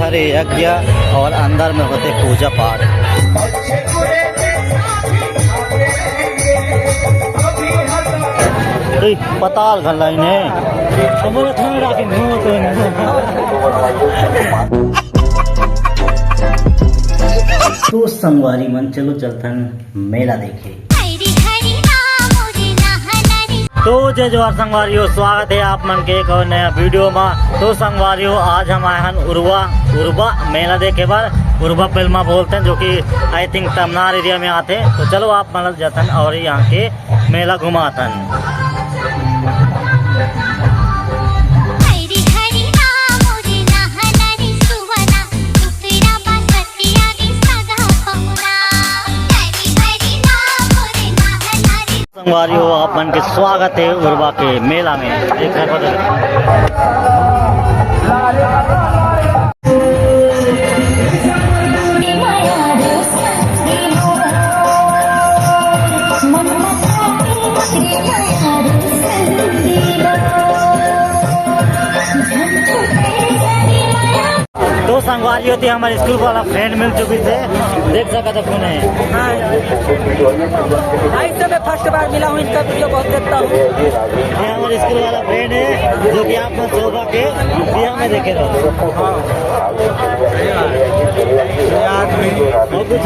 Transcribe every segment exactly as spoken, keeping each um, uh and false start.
अरे यज्ञ और अंदर में होते पूजा पाठ। ए, पताल घन लाइन है। तो संगवारी मन, चलो चलथन मेला देखे। तो जय जोहार संगवारी हो, स्वागत है आप मन के एक और नया वीडियो में। तो संगवारी हो, आज हम आए हन उरवा, उरवा मेला देखे बर। उरवा पेलमा बोलते हैं, जो कि I think तमनार एरिया में आते हैं। तो चलो आप मन ल जतन और यहाँ के मेला घुमातन। संगवारी हो, आप मन के स्वागत है उरवा के मेला में। देख सकत हो। तो संगवारी होती हमारे स्कूल वाला फ्रेंड मिल चुकी थे, देख सकत हो कौन है। हाँ। भाई से मैं फर्स्ट बार मिला हूँ, इनका वीडियो बहुत देखता हूँ। ये हमारे स्कूल वाला फ्रेंड है, जो कि आप लोग शोभा के बियाह में देखे रहो। और कुछ?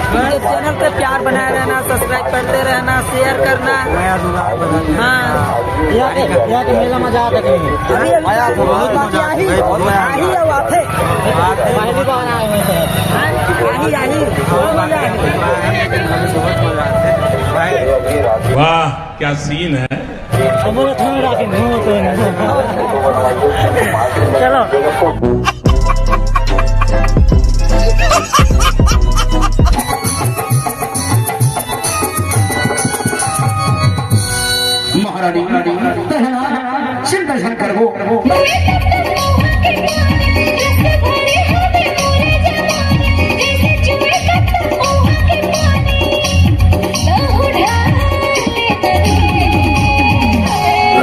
मेरे चैनल पे प्यार बनाए रहना, सब्सक्राइब करते रहना, शेयर करना। हाँ। यहाँ के, यहाँ के मेला मजा आता कहीं? अभी, अभी आया था, बहुत मजा आया। आही, आही है, आथे। पहली बार आए हुए हैं सर। हाँ, आही, आही। बहुत मजा आया। वाह, क्या सीन है। अब वो थोड़ा राखी, वो तो है। चलो। महारानी, तहना, चिंता शंकर वो।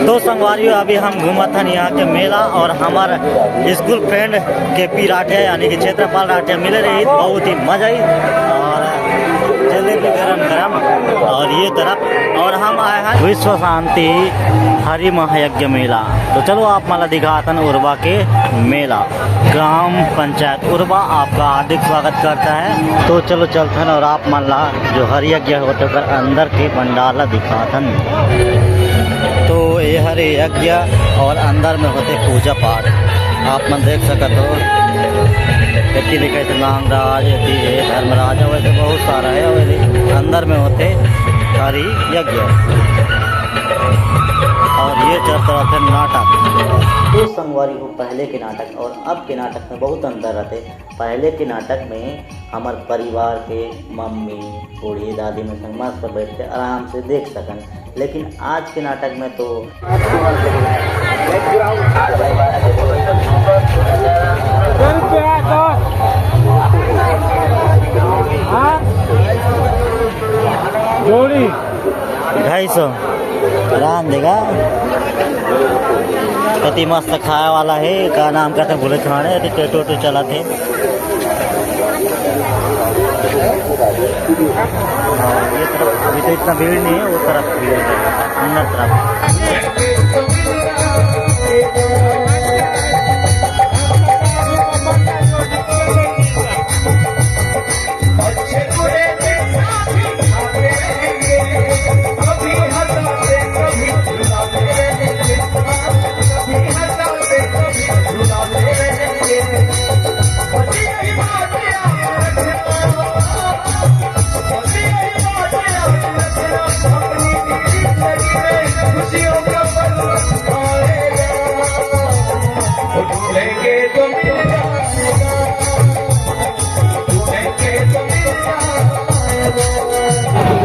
तो संगवारी हो, अभी हम घूमत हन यहाँ के मेला और हमार स्कूल फ्रेंड के पी राठिया यानी कि क्षेत्रपाल राठिया मिले रही, बहुत ही मजा आई। और जलेबी गरम गरम और ये तरफ, और हम आए हैं विश्व शांति हरि महायज्ञ मेला। तो चलो आप मन ला दिखातन उरवा के मेला। ग्राम पंचायत उरवा आपका हार्दिक स्वागत करता है। तो चलो चलथन और आप मन ला जो हरि यज्ञ होथे ओकर अंदर के पंडाल ला दिखाथन। तो ये हरे यज्ञ और अंदर में होथे पूजा पाठ, आप मन देख सकत हो। एती लिखे हे नागराज, एती हे धर्मराज, वैसे बहुत सारा है। वैसे अंदर में होथे हरि यज्ञ और ये चलत रहिथे नाटक। तो संगवारी हो, पहले के नाटक और अब के नाटक में बहुत अंतर रहिथे। पहले के नाटक में हमर परिवार के मम्मी, बूढ़ी दादी मन संग मस्त बैठ के आराम से देख सकन, लेकिन आज के नाटक में तो हाँ? जोड़ी। ढाई सौ। रांध देगा। कति मस्त खाए वाला हे, का नाम कहते हैं, भूले खाने, अभी टेटो टेटो चलत हे। हाँ, ये तरफ अभी तो इतना भीड़ नहीं है, वो तरफ भीड़ है, अंदर तरफ।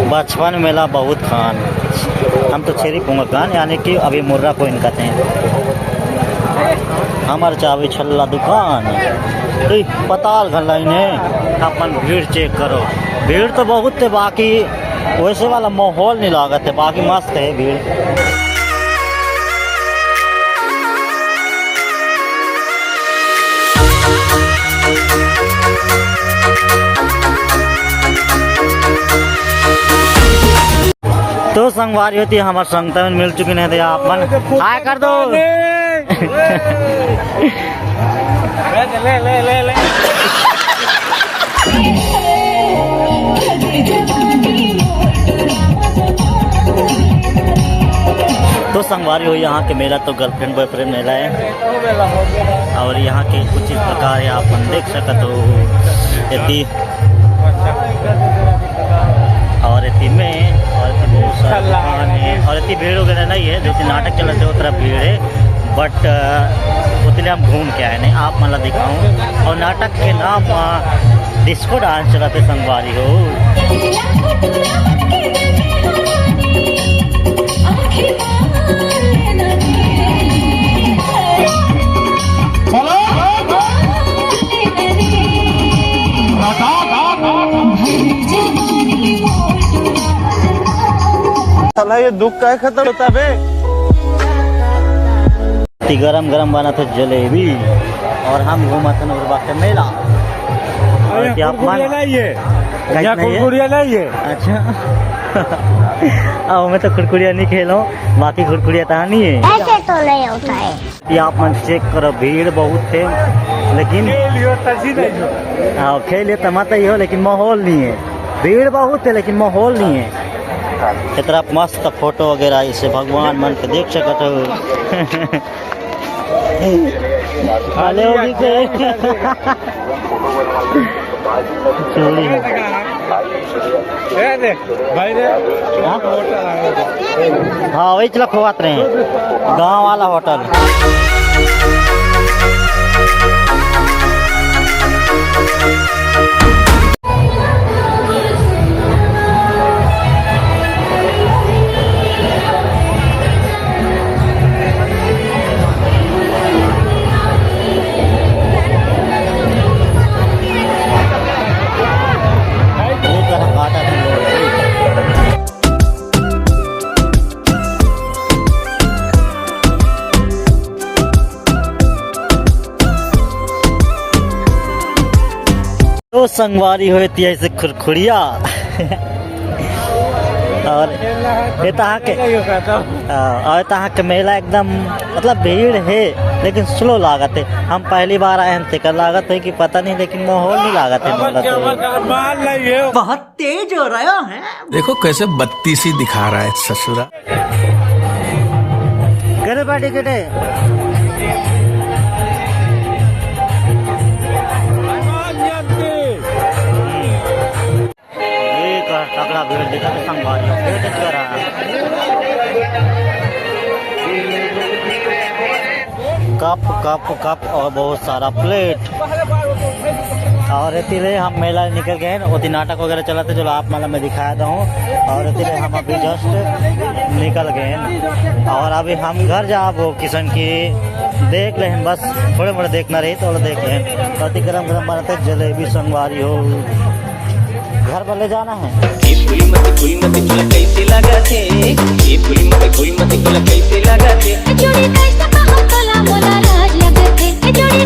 बचपन में मेला बहुत खान, हम तो छेरी पोंगा खान, यानी कि अभी मुर्रा कोइन कहते हैं। हमर चाबी छल्ला दुकान, ए, पताल घन लाइन है। अपन भीड़ चेक करो, भीड़ तो बहुत है, बाकी वैसे वाला माहौल नहीं लागत है, बाकी मस्त है भीड़। तो संगवारी हो, एती हमर संगता मन मिल चुकिन हे, तो आप मन हाय कर दो। ले, ले, ले, ले। तो संगवारी हो, यहाँ के मेला तो गर्लफ्रेंड बॉयफ्रेंड मेला हे, और यहाँ के कुछ इस प्रकार हे, आप मन देख सकत हो। एती और एती में, और एती बहुत सारा दुकान हे, और एती भीड़ वगैरह नहीं हे, जो कि नाटक चलत हे, उतना भीड़ हे, but ओती ले हम घूम के आए हन, आप मन ला दिखाऊं। और नाटक के नाम डिस्को डांस चलत हे, संगवारी हो। साला, ये दुख काय खत्म होता बे? एती गरम गरम बनत हे जलेबी, और हम घूमत हन उर्वा के मेला। और अरे, एती आप मन कुरकुरिया नहीं हे, कैसे यहाँ नहीं हे? कुरकुरिया नहीं हे। अच्छा। अब मैं तो कुरकुरिया नहीं खेलो, बाकी कुरकुरिया तहाँ नहीं हे। ऐसे तो नहीं होता हे। एती आप मन चेक करो, भीड़ बहुत हे, लेकिन खेल लियो तजी नहीं हो। हाँ, खेल लियो तमाता ही हो, लेकिन माहौल नहीं हे। भीड़ बहुत हे, लेकिन माहौल नहीं हे। एती तरफ मस्त फोटो वगैरह, इसे भगवान मन के देख सकत हो। हेलो, भी के। चोरी हे। ए दे, भाई रे। हाँ? हाँ, वही चला खोवात रहे हैं। गांव वाला होटल। तो संगवारी हो, एती हे कुरकुरिया। और एती के, हाँ, और एती के मेला एकदम, मतलब, भीड़ हे, लेकिन slow लागत हे। हम पहली बार आए हन, तेकर लागत हे कि पता नहीं, लेकिन माहौल नहीं लागत हे, माहौल तो। बहुत तेज हो रहा है। देखो कैसे बत्तीसी दिखा रहा है ससुरा। करे पार्टी कटे। ये कर तगड़ा भीड़ दिखा के संगवारी हो, भीड़ करा। कप, कप, कप और बहुत सारा प्लेट। और एती ले हम मेला निकल गए हैं, ओती नाटक वगैरह चलत हे, जो आप मन ला मैं दिखाया था हूँ। और एती ले हम अभी just निकल गए हैं, और अभी हम घर जाबो किसन की देख लेहन, बस थोड़े मोड़े देखना रही तो देख लेहन। अति गरम गरम बनत हे जलेबी संगवारी हो, घर पर ले जाना है। ये फूल मत, फूल मत, फूल कैसे लगा थे? ये फूल मत, फूल मत, फूल कैसे लगा थे? जोड़ी कैसे कहूँ तोला मोला लाज लगथे। जोड़ी